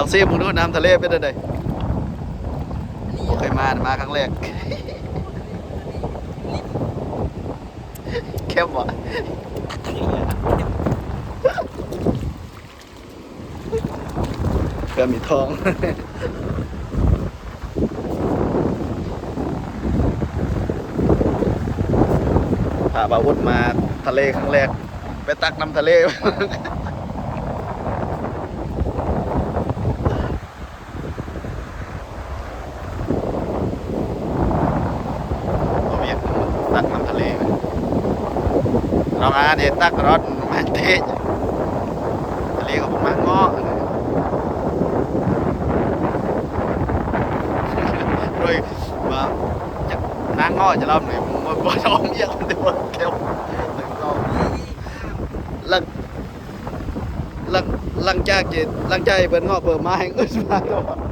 ລອງຊີມເບິ່ງດູ ນ້ຳທະເລເປັນຈັ່ງໃດ? ບໍ່ເຄີຍມາ ມາຄັ້ງແລກ. ເຄັມບໍ່? ເພື່ອມີທອງ. ພາບ່າວອຸດມາທະເລຄັ້ງແລກ ໄປຕັກນ້ຳທະເລ. ເອົາວຽກຕັກນ້ຳທະເລ ລອງອ່ານເຮັດຕັກຕະຫຼອດ ມັນເຕະ ທະເລເຂົາບໍ່ມັກເງາະ ໂດຍວ່າຈະ ນາງເງາະຈະລຳນີ້ ບໍ່ ບໍ່ຍອມວຽກ ແຕ່ວ່າແຄວ ຫຼັງ ຫຼັງ ຫຼັງຈາກທີ່ ຫຼັງຈາກທີ່ເພິ່ນເງາະເບີມາ ແຮ່ງອຶດມາຕະຫຼອດ.